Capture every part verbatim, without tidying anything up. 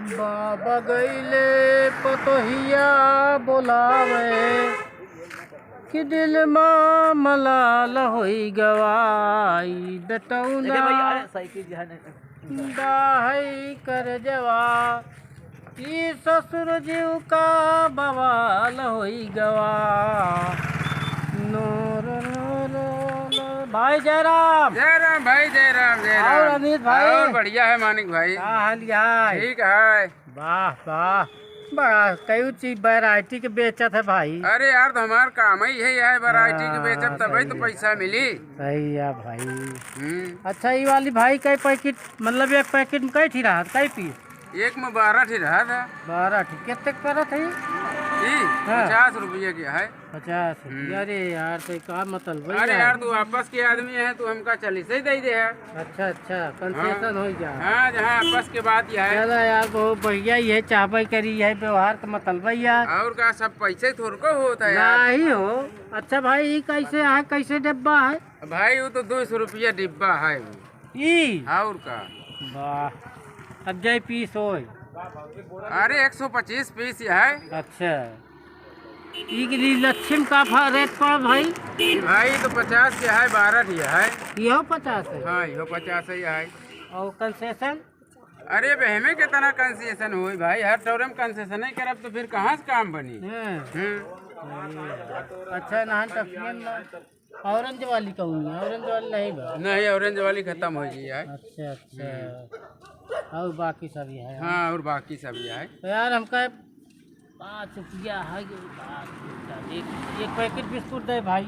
बाबा गइले पतोहिया बोलावे, कि दिल मा मलाल होई गवा, ई बेटौना देखिए भैया, अरे साइकिल जो है ना, डाहई कर जवा, ई ससुर जीव का बवाल होई गवा। नो रो रो रो रो। भाई जयराम। जयराम भाई, जयराम, जयराम। और अमित भाई? और बढ़िया है मानिक भाई। का हाल है? ठीक है। वाह, वाह, बड़ा कई चीज variety के बेचत है भाई। अरे यार, तो हमार काम ही है यार, variety के हाँ, बेचब, तबही तो सही है। पैसा मिली। सही है भाई। हम्म। अच्छा, ई वाली भाई कई पैकेट, मतलब एक पैकेट में कई ठी रहत, कई पीस? एक में बारह ठी रहत है। बारह ठी, कितने के पड़त है? ई हाँ। पचास रुपये के है। पचास रुपया। हम्म। अरे यार, तो का मतलब है अरे यार? यार, तू आपस के आदमी है, तू हमका चालीस ही दे दे है। अच्छा, अच्छा, concession हाँ। हो जा। हाँ, जहाँ आपस के बात यह है। चला यार, बहुत बढ़िया, ये चाहबे करी, यही व्यवहार तो मतलब है यार। और का, सब पैसे थोड़को होता है यार। नहीं हो। अच्छा भाई, ये कैसे है, कैसे डिब्बा है? भाई, वो तो दो सौ रुपया डिब्बा है वो। ई? और का? वाह, अब जाई पीस होई। अरे, एक सौ पच्चीस पीस है। अच्छा, ई गिरी लच्छिम का फा-, रेट पड़ा भाई? ई भाई तो पचास के है, बारह दिया है। इहो पचास है? हाँ, इहो पचास है, है। और concession? अरे, अब हमें कितना concession होई भाई, हर ठौरे में concession नहीं करब तो फिर कहाँ से काम बनी? हाँ। हम्म। अच्छा, नहान टफियन में orange वाली कहूँ, orange वाली नहीं बा? नहीं, orange वाली खत्म हो गई है। अच्छा, अच्छा। हम्म। और बाकी सब ये है? हाँ, और बाकी सब ये है। तो यार, हमका पाँच रुपया है, ये पाँच रुपया। एक, एक पैकेट बिस्कुट दे भाई,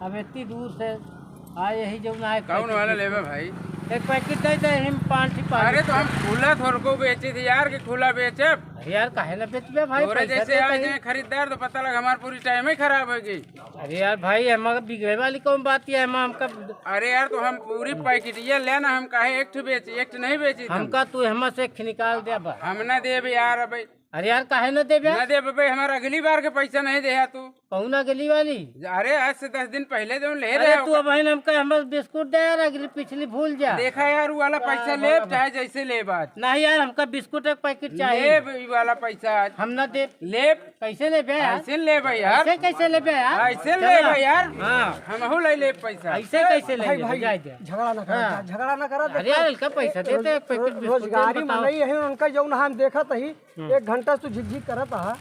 अब इतनी दूर से आए, यही जो ना एक कौन पैकेट वाला बिस्कुट। लेबे भाई? एक पैकेट दे दे, हम पाँच ही पाँच अरे, तो हम खुला थोड़को बेचे थे यार, कि खुला बेचब? अरे यार, काहे ना बेचबे भाई, तोरे पैसा जैसे देते आ हैं। जाए खरीदार, तो पता लगा हमार पूरी time ही खराब हो गई। अरे यार भाई, हम बिगड़े वाली कौन बात है, हम, हमका अरे यार, तो हम पूरी पैकेटिया लेना, हम काहे एक ठो बेची, एक ठो नहीं बेची तुम? हमका तू हमा से एक ठो निकाल दे बा। हम ना देब यार, अबे। अरे यार, काहे ना देबे? ना देबे भाई, हमारा अगली बार के पैसा नहीं दे है तू। कौन अगली वाली? अरे, आज से दस दिन पहले जो ले अरे रहे तू हो। अब हमका हमार बिस्कुट दे यार, अगली पिछली भूल जा। देखा यार, वो वाला पैसा हाँ, ले, भला चाहे जैसे ले बात। नहीं यार, हमका बिस्कुट एक पैकेट चाहिए। ले ये वाला पैसा आज। हम ना देब। ले। कैसे लेबे यार? ऐसे लेबे यार। ऐसे कैसे लेबे यार? ऐसे चला। लेबे यार। हाँ। हमहू ले लेब पैसा। ऐसे कैसे ले भाई, लेबे? भाई, जाए दे। झगड़ा ना करा, हाँ। झगड़ा ना करा, अरे देखो, यार, इनका पैसा ए, देते, एक पैकेट रोज-, बिस्कुट दे, रोजगारी में बताओ। नहीं है, उनका जौन हम देखत ही, हम्म। एक घंटा से झिकझिक करत हा।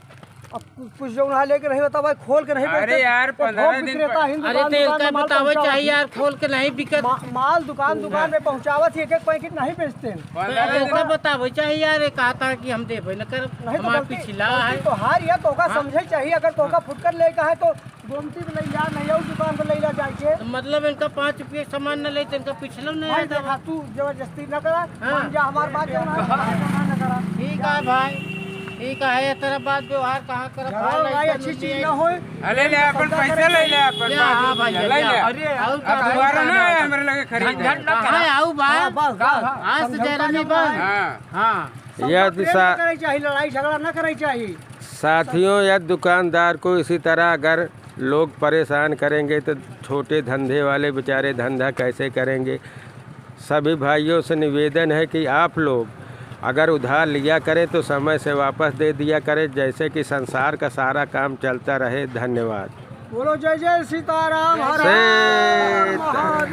अब कु-, कुछ जौन हा लेके नहीं होता भाई, खोल के नहीं अरे बेचते। यार, तो पंद्रह थोक दिन विक्रेता पर ही अरे दुकान, तो दुकान इनका में माल बतावे पहुंचावत चाहिए ही। यार, खोल के नहीं बिकत। मा-, माल दुकान, दुकान हाँ। में पहुंचावत ही, एक एक पैकेट नहीं बेचते हैं। तो पंद्रह इनका दिन बतावे चाहिए यार, ये कहा था कि हम देबे न कर, नहीं तो हमार गलती, पिछला गलती है। तो हार या तो का हाँ। समझे चाहिए, अगर तो का हाँ। फुटकर लेके है तो गोमती पे ले जा, नहीं और दुकान पे ले जा जाके। तो मतलब इनका पाँच रुपये के सामान न ले तो इनका पिछला न भाई है तो। देखा, तू जबरदस्ती न करा, हाँ। मान जा हमार बात, जौन है, हाँ। ना करा। ठीक है भाई, ठीक है, ये तरह बात व्यवहार कहाँ करत झगड़ा भाई, लड़ाई लड़का अच्छी लुटी चीज है। ना होए। अरे ले अपन समझौता पैसा करे ले ले, अपन ले, बात हाँ भाई, ले ले। ले। अरे और अब का दोबारा भाई? ना आए हमरे लगे खरीद। झंझट ना कहाँ करा। आऊ बा? हाँ, बस, बस। आज से समझौता जयरामी जब बा। आए। हाँ। हाँ। समझौता यह प्रेम दिशा ना करे चाहिए, लड़ाई झगड़ा ना करे चाहिए। साथियों, यदि दुकानदार को इसी तरह अगर लोग परेशान करेंगे तो छोटे धंधे वाले बेचारे धंधा कैसे करेंगे? सभी भाइयों से निवेदन है कि आप लोग अगर उधार लिया करें तो समय से वापस दे दिया करें, जैसे कि संसार का सारा काम चलता रहे। धन्यवाद। बोलो जय जय सीताराम, हर हर सीता- महादेव।